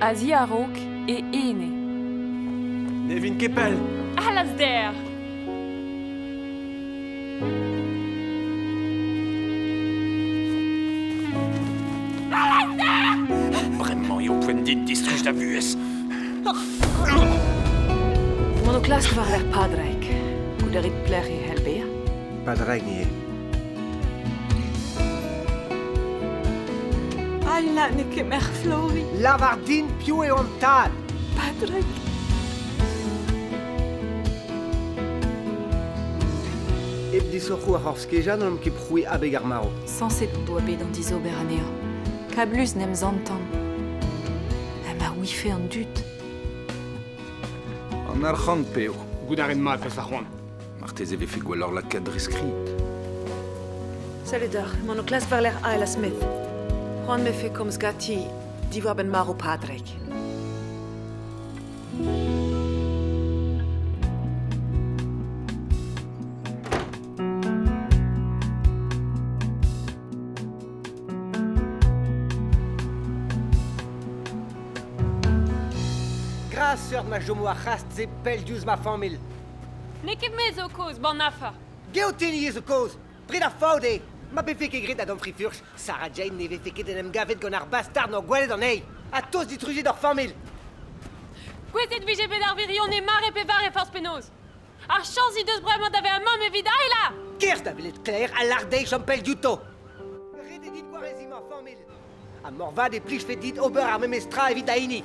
A-ziaraok e ene. Ne vin ket pell. Alasdair! Bremañ eo poent dit distruj da vuhez. Emaon o klask war-lerc'h Padraig. Goût a rit pelec'h e c'hell bezañ? Padraig ivez. Ayla n'eo ket merc'h Flori. Lavar din piv eo an tad. Padraig. Hep disoc'hoù ar c'horf-skejañ n'hallomp ket prouiñ abeg ar marv. Sañset 'doa bet an dizober anezhañ. Kablus 'n em santan. Ha ma ouife an dud. An arc'hant p'eo. Goût a rin mat eus ar c'hoant. Marteze e vefe gwelloc'h lakaat dre skrid. Salut deoc'h, emaon o klask war-lerc'h Ayla Smith. C'hoant 'mefe komz ganti diwar-benn marv Padraig. Gra seurt ma chomo ar c'hast-se pell diouzh ma familh. N'eo ket me zo kaoz, bann afer. Geotenniñ zo kaoz. Dre da faot eo. Ma befe ket graet da Humphrey Furch, Sarah Jane ne vefe ket en em gavet gant ar bastard n'or gwelet anezhi. Ha tost distrujet hor familh. Gouezet 'vije bet ar wirionez mare pe vare forzh penaos. Ar chañs he deus bremañ da vezañ mamm evit Ayla! Kerzh da welet Claire ha lâr dezhi chom pell diouto. Ret eo dit gwareziñ ma familh. Ha moarvat e plijfe dit ober ar memes tra evit da hini.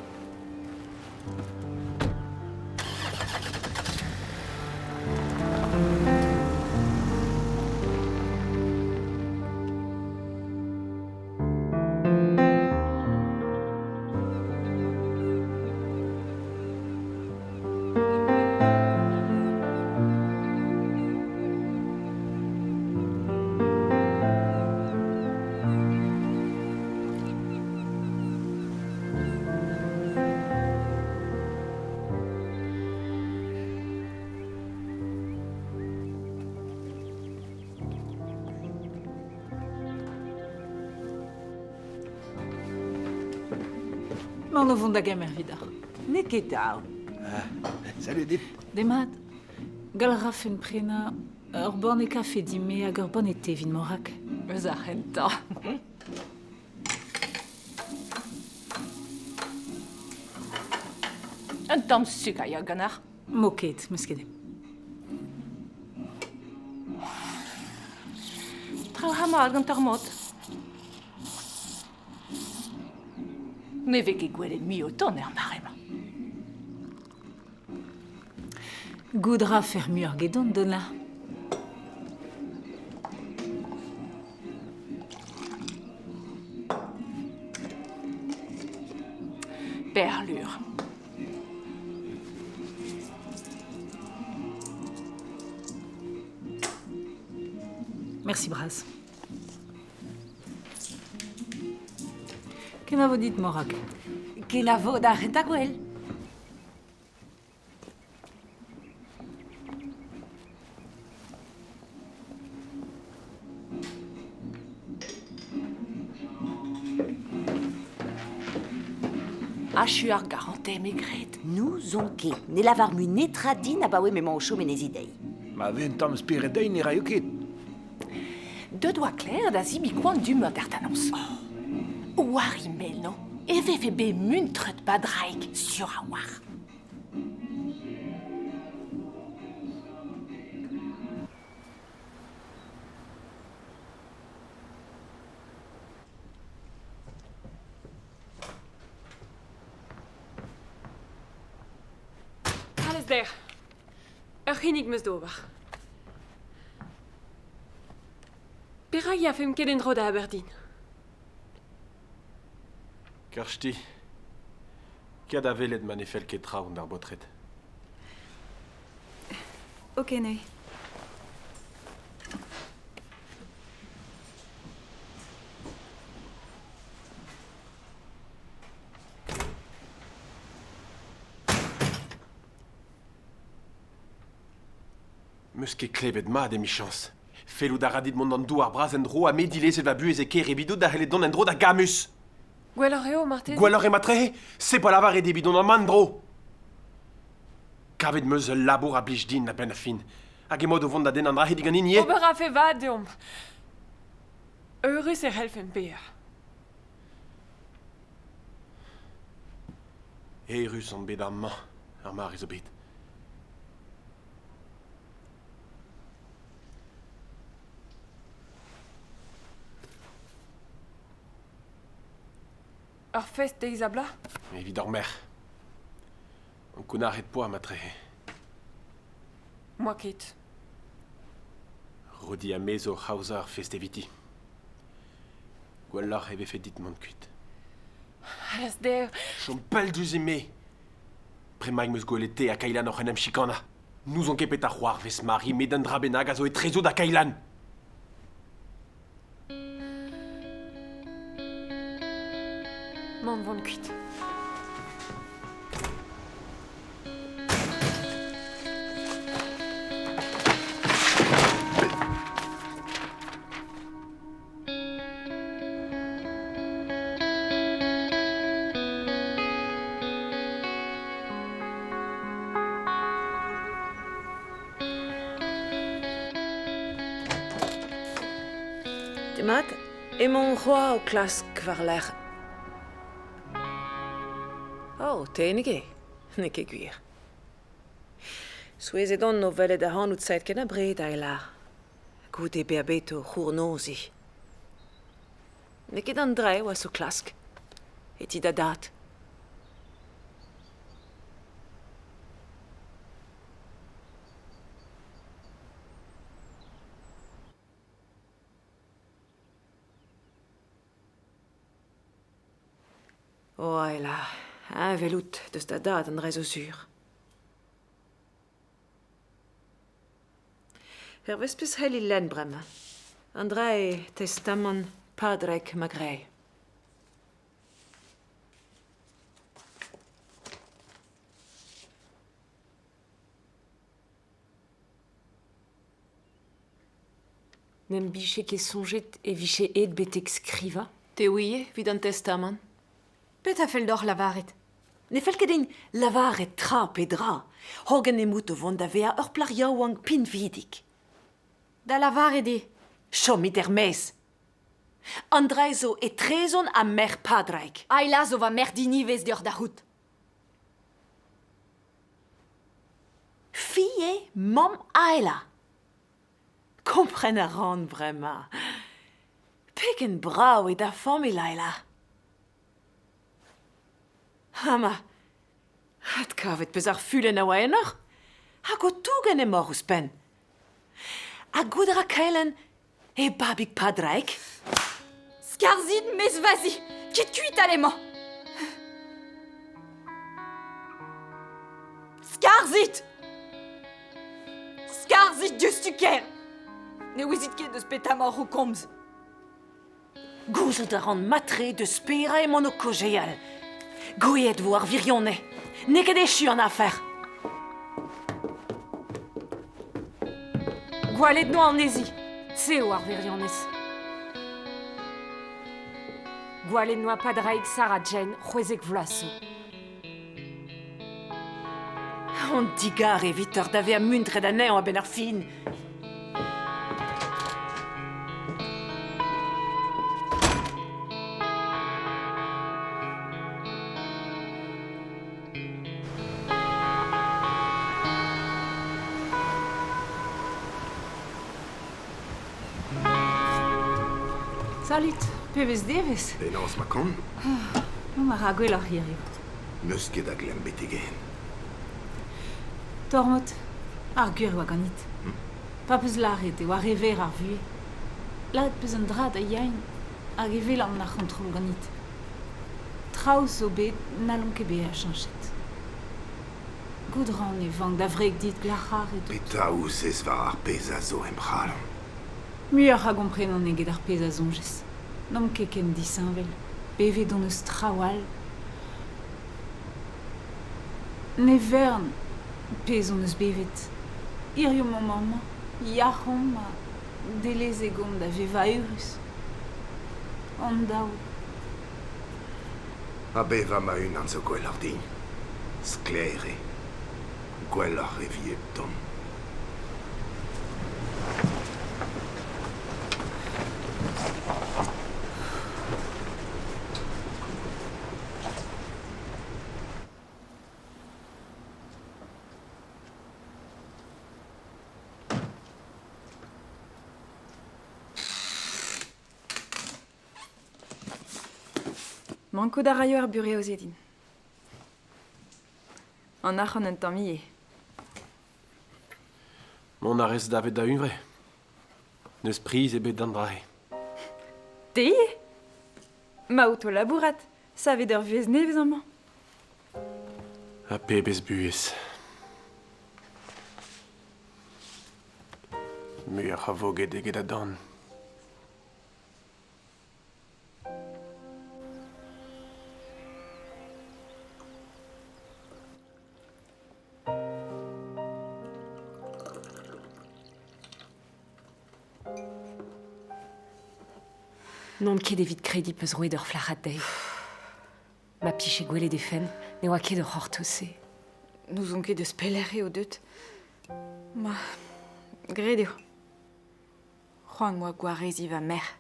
Mañ o vont da gemer evidoc'h. N'eo ket dav. Salut dit. Demat. Gall a rafen prenañ ur banne kafe din-me hag ur banne te evit Morak. Eus ar c'hentañ. Un tamm suk a ya ganeoc'h. M'o ket, 'meus ket. Traoù ha mat gant ar mod. Ne vez ket gwelet mui o tont er mare-mañ. Goût 'rafec'h muioc'h gedon, Donna. Berlur. Merci bras. Kenavo dit, Morag. Kenavo d'ar c'hentañ gwell. Achu ar garantez, me gred. N'ouzon ket. Ne lavar mui netra din abaoe m'emañ o chom en e zi dezhi. Ma vez un tamm spered dezhi ne raio ket. Deut oa Claire da zebriñ koan du-mañ d'ar-tanoz. Oh. War he meno e vefe bet muntret Padraig sur a-walc'h. Alasdair, ur c'hinnig 'm eus d'ober. Perak 'yafemp ket en-dro da Aberdeen? Kersti, kae da welet ma ne fell ket traoù d'ar baotred. Ok, neuze. 'Meus ket klevet mat emichañs. Fellout a ra dit mont d'an douar bras en-dro ha me dilezet va buhez e kêr evidout da c'hellet dont en-dro da Gamus. Gwelloc'h eo marteze? Gwelloc'h eo matrehe, se pa lavaret evit dont amañ en-dro. Kavet 'm eus ul labour a blij din a-benn ar fin. Hag emaout o vont da dennañ an dra-se diganin ivez? Ober a rafe vad deomp. Eürus e c'hellfemp bezañ. Eürus on bet amañ ar mare zo bet. Ur fest deiz-ha-bloaz? Evit hor merc'h. Ankounac'het 'poa matrehe. Moa ket. Rodi ha me zo oc'h aozañ ur fest eviti. Gwelloc'h e vefe dit mont kuit. Allaz dev. Chom pell diouzhin-me. Bremaik 'm eus gwelet te ha Kailan oc'h en em chikanañ. N'ouzon ket petra c'hoarvez, Mari, met un dra bennak a zo etrezout ha Kailan. Mont vont kuit. Demat, emaon c'hoazh o klask war-lerc'h. Oh, te n'eo ket. N'eo ket gwir. Souezhet on o welet ac'hanout saet ken abred, Ayla. Goude bezañ bet o c'hournoziñ. N'eo ket an dra e oas o klask. E ti da dad. Oh, Ayla, heñvel out deus da dad an dra zo sur. Hervez peus c'helli lenn bremañ. An dra eo testamant Padraig Magrae. N'em bije ket soñjet e vije aet betek skrivañ. Te ouie evit an testamant. Petra fell deoc'h lavaret? Ne fell ket din lavaret tra pe dra, hogen emaout o vont da vezañ ur plac'h yaouank pinvidik. Da lavaret eo. Chomit er-maez. An dra zo etrezon ha merc'h Padraig. Ayla zo va merc'h din ivez deoc'h da c'hoût. Fi eo mamm Ayla. Kompren a ran bremañ. Pegen brav eo da familh, Ayla. Hama, adkavet 'peus ar fulenn a oa ennoc'h? Hag o tougen emaoc'h ouzhpenn. Ha goût a ra Kaelen e babig Padraig? Skarzhit mezvazi! Kit kuit alemañ! Skarzhit! Skarzhit diouzhtu-kaer! Ne ouezit ket eus petra emaoc'h o komz. Gouzout a ran mat-tre deus pera emaon o kaozeal. Gouiet 'vo ar wirionez. N'eo ket echu an afer. Gwalet 'noa anezhi. Se eo ar wirionez. Gwalet 'noa Padraig Sarah Jane 16 vloaz zo. On digar evitoc'h da vezañ muntret anezhañ a-benn ar fin. Salut, pebezh devezh! Penaos ma kont? Mont a ra gwelloc'h hiziv. N'eus ket da glemm betek-henn. Tormod, ar gwir oa ganit. Pa 'peus lâret e oa re verr ar vuhez. Lâret 'peus un dra da Yain hag e welan ar c'hontrol ganit. Traoù zo bet n'hallont ket bezañ cheñchet. Goût 'ran e vank da wreg dit glac'haret out. Petra ouzez war ar pezh a zo em c'halon? Muioc'h a gomprenan eget ar pezh a soñjez. N'omp ket ken disheñvel. Bevet hon eus traoù all. Ne vern pezh hon eus bevet. Hiziv emaomp amañ, yac'h omp ha dellezek omp da vevañ eürus. Hon-daou. Ha bevañ ma-unan zo gwelloc'h din. Sklaer eo. Gwelloc'h e vi hepdon. Mankout a raio ar burev-se din. An arc'hant un tamm ivez. Mont a rez davet da hunvre. N'eus priz ebet d'an dra-se. Te ivez ? Maout o labourat, savet ur vuhez nevez amañ. Ha pebezh buhez. Muioc'h a voged eget a dan. N'on ket evit krediñ 'peus roet ur flac'had dezhi. Ma pije gwelet he fenn, ne oa ket o c'hortoz-se. N'ouzon ket eus pelec'h eo deut. Ma, graet eo. C'hoant 'moa gwareziñ va merc'h.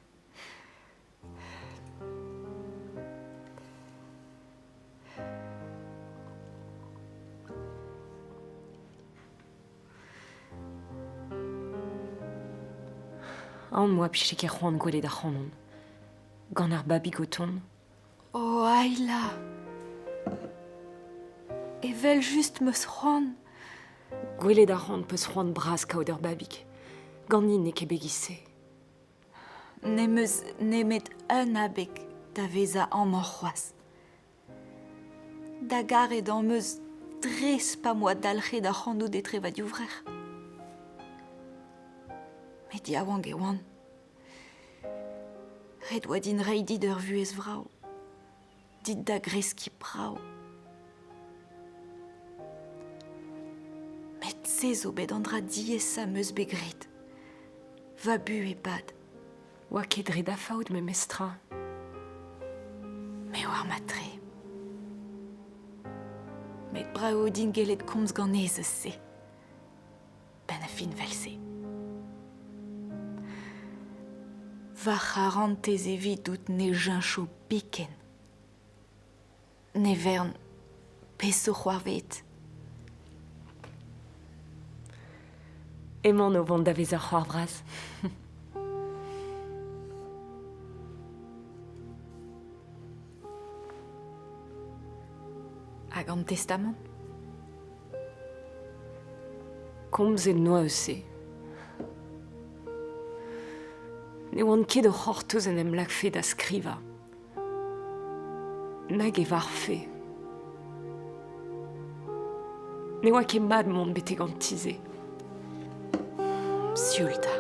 Aon 'moa 'pije ket c'hoant gwelet ac'hanon. Gant ar babig o tont. Oh, Ayla Evel-just 'm eus c'hoant. Gwelet a ran 'peus c'hoant bras kaout ur babig. Ganin n'eo ket bet giz-se. N'em eus nemet un abeg da vezañ amañ c'hoazh. Da garet am eus dres pa 'm boa dalc'het ac'hanout etre va divrec'h. Met yaouank e oan. Ret oa din reiñ dit ur vuhez vrav. Dit da greskiñ brav. Met se zo bet an dra diaesañ 'm eus bet graet. Va buhez 'pad. Oa ket dre da faot memestra. Me oar mat-tre. Met brav eo din gellet komz ganez eus se. Benn ar fin 'vel-se. Va c'harantez evidout ne cheñcho biken. Ne vern pezh zo c'hoarvezet. Emaon o vont da vezañ c'hoar vras. Hag an testamant Komzet 'noa eus se. Ne oan ket o c'hortoz en em lakfe da skrivañ. Nag e varvfe. Ne oa ket mat mont betek an ti-se. Sioul 'ta.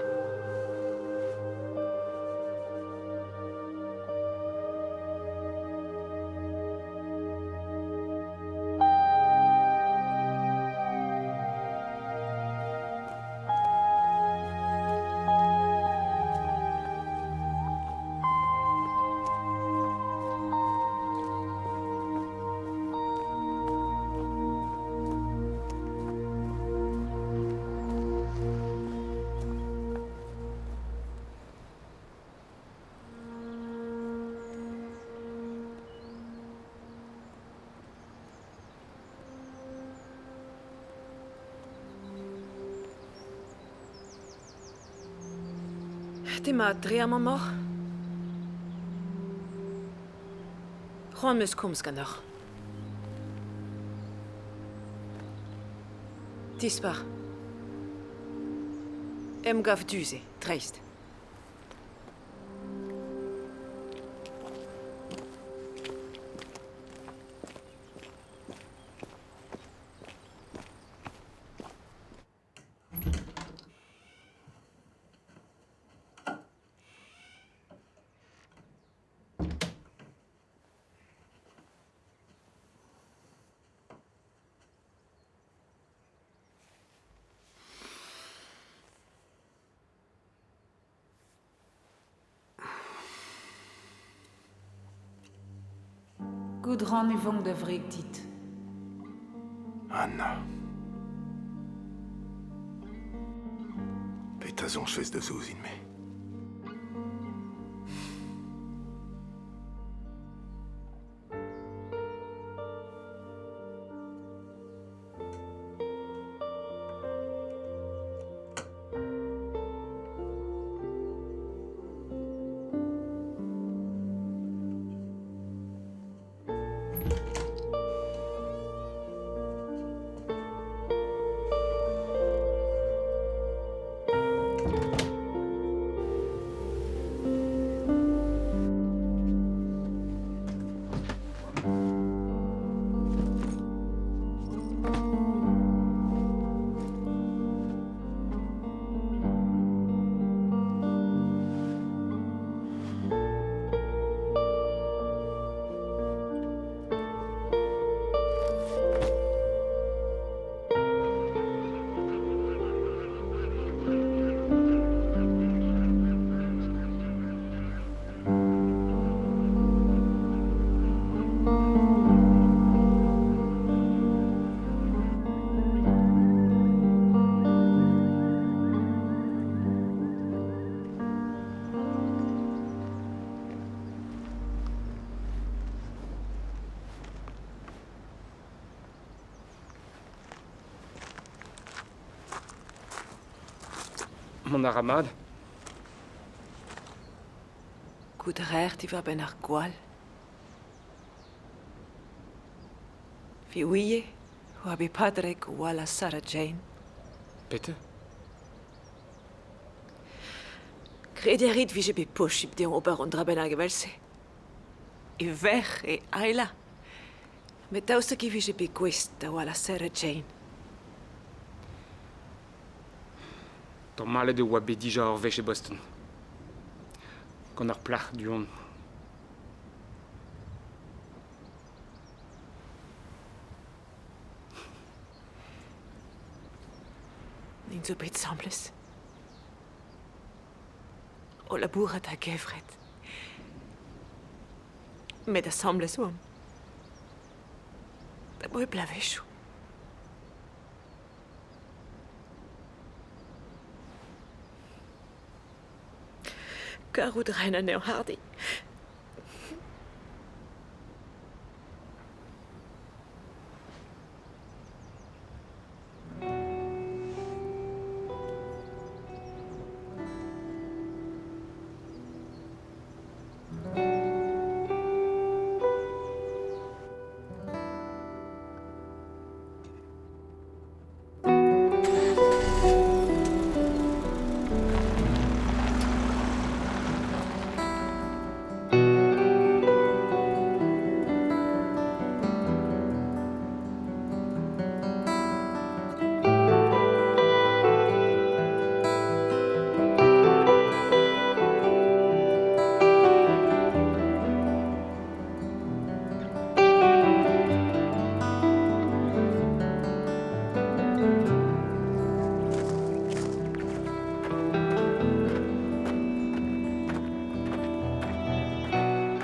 Demat, dre amañ 'maoc'h ? C'hoant 'm eus komz ganeoc'h. Dispar. Emgav du-se, dreist. Goût 'ran e vank da wreg dit. Anna. Petra soñjfes deus ouzhin-me? Mont a ra mat. Goût a raer diwar-benn ar gwall. Vi ouie oa bet Padraig o wallañ Sarah Jane. Petra? Krediñ a rit 'vije bet posupl dezhañ ober un dra bennak evel-se. E verc'h eo Ayla. Met daoust hag e vije bet gouest da wallañ Sarah Jane? Tamallet e oa bet dija ur wech e Boston. Gant ur plac'h du-hont. Int zo bet 'sambles. O labourat a-gevret. Met asambles oamp. Abaoe bloavezhioù. Karout a raen anezhañ hardi.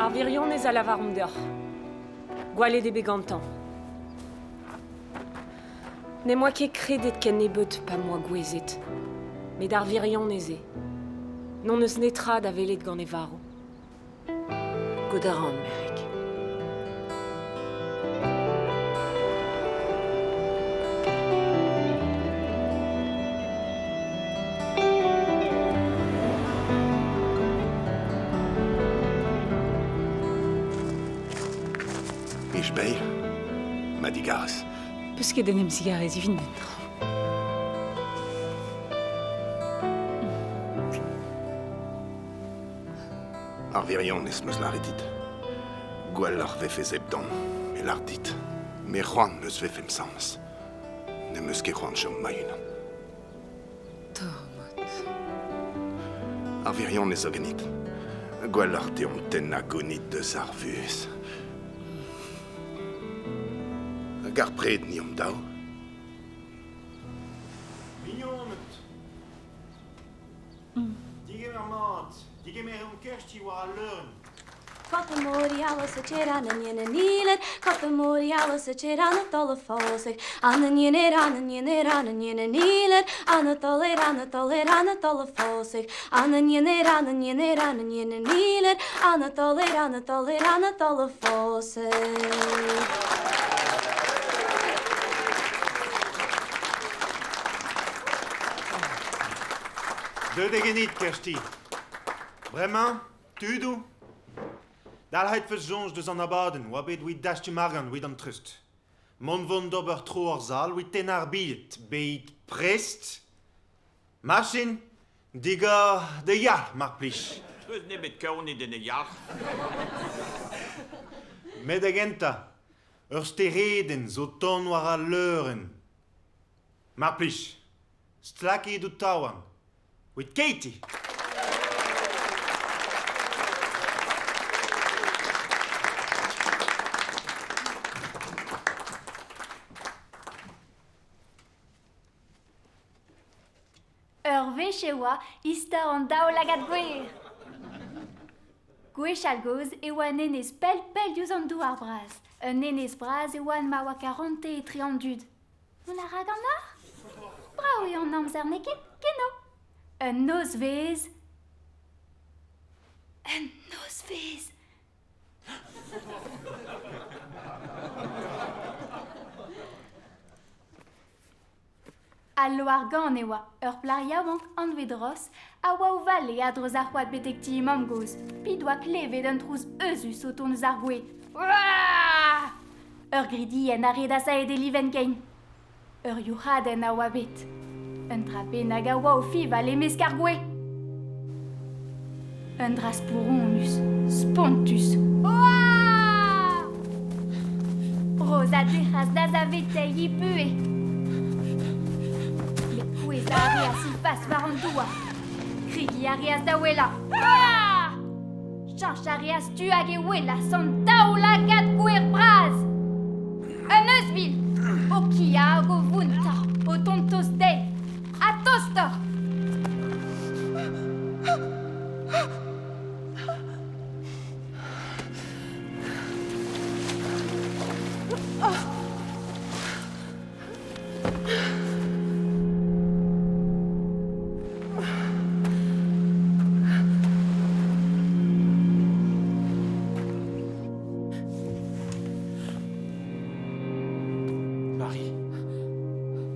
Ar wirionez a lavaromp deoc'h. Gwallet eo bet gantañ. N'em boa ket kredet kennebeut pa 'm boa gouezet. Met ar wirionez eo. N'hon eus netra da welet gant e varv. Goût a ran, Merrig. Ich beil, ma digarez. Peus ket en em zigarez evit netra. Ar wirionez 'm eus lâret dit. Gwelloc'h 'vefe hepdon, me lâr dit. Me c'hoant 'm eus 'vefemp 'sames. N'em eus ket c'hoant chom ma-unan. Tormod. Ar wirionez zo ganit. Gwelloc'h deomp tennañ gonid deus ar vuhez. Hag ar pred ni omp daou. Mignoned. Digemer mat. Digemer omp Kersti war al leurenn. Deuet eo ganit, Kersti. Bremañ, tudoù, dalc'het 'feus soñj deus an abadenn oa bet evit dastum argant evit an treust. Mont 'vont d'ober tro ar sal evit tennañ ar bilhed, bet prest. Machin, digor da yalc'h mar plij. N'eus nemet kaoned en e yalc'h. Met da gentañ, ur steredenn zo tont war al leurenn. Mar plij, stlakit ho taouarn. With Katie. Ur wech e oa istor an daoulagad gwer. Gwechall-gozh e oa un enez pell-pell diouzh an douar-bras. Un enez bras e oa ma oa karante etre an dud. Mont a ra ganeoc'h? Brav eo an amzer, n'eo ket? Keno. Un nozvezh. Un nozvezh. Al loar-gann e oa ur plac'h yaouank anvet Ross a oa o vale a-dreuz ar c'hoad betek ti he mamm-gozh p'he doa klevet un trouz euzhus o tont eus ar gwez. Ur gridienn a redas aet e livenn-kein. Ur youc'hadenn a oa bet. Un dra bennak a oa o fiñval e-mesk ar gwez. Un dra spouronus, spontus. Oa! Roz a dec'has da saveteiñ he buhez. Met kouezhañ a reas he fas war an douar. Kregiñ a reas da ouelañ. Oa! Cheñch a reas tu hag e welas an daoulagad gwer bras. Un euzhvil o kiañ hag o vountañ, o tont tost dezhi. Ha tostoc'h! Marie,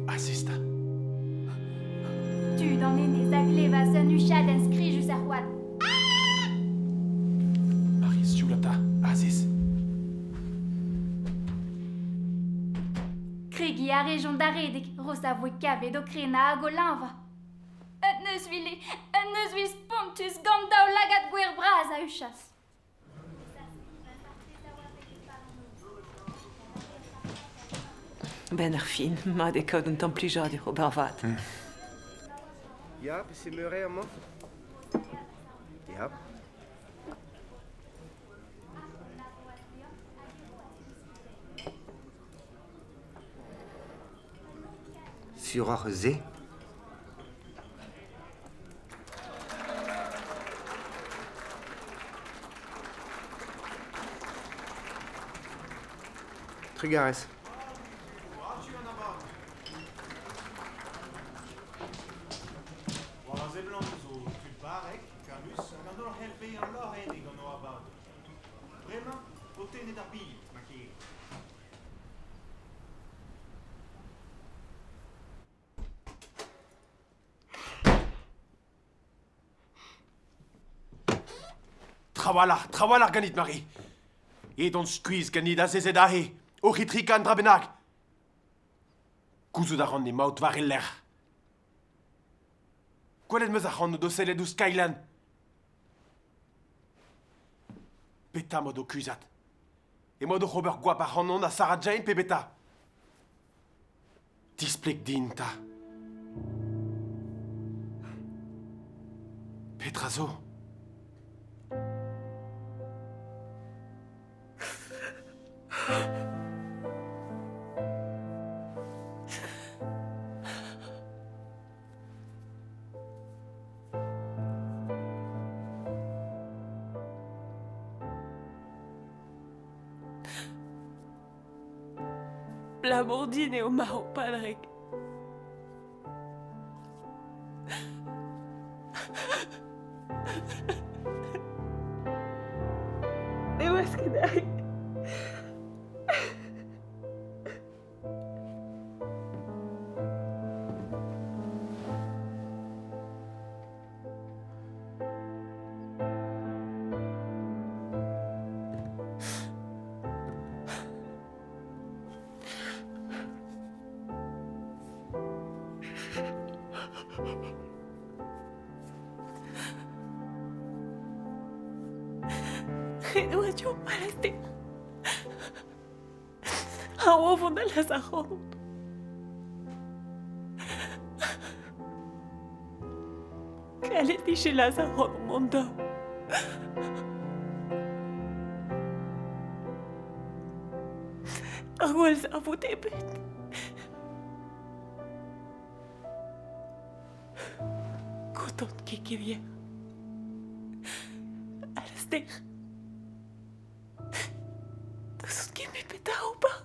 azez 'ta. Tud an enez a glevas un huchadenn skrijus er c'hoad. Marie, sioul 'ta, azez. Kregiñ a rejont da redek, Ross a voe kavet o krenañ hag o leñvañ. Un euzhvil eo, un euzhvil spontus gant daoulagad gwer bras a huchas. Benn ar fin, mat eo kaout un tamm plijadur ober vat. Ya, peseurt amañ? Ya. Suroc'h eus se. Trugarez. War a seblant zo tud barrek, kablus, hag an holl c'hell bezañ lorc'hennek gant o abadenn. Bremañ vo tennet ar bilhed, ma kirit. Trawalc'h, trawalc'h ganit, Marie. Edon skuizh ganit azezet aze, oc'h itrikañ un dra bennak. Gouzout a ran emaout war e lerc'h. Gwelet 'm eus ac'hanout o sellet ouzh Kaylan. Petra 'maout o kuzhat? Emaout oc'h ober goap ac'hanon ha Sarah Jane pe beta? Displeg din 'ta. Petra zo? Abalamour din eo marv Padrig. Ne oas ket aet. Ret oa deomp Alastair. Ha o vont da lazhañ ac'hanon. Kalet 'vije lazhañ ac'hanomp hon-daou. Ar gwallzarvoud ebet. Kontant ket kevier. Alastair. N'ouzon ket mui petra ober.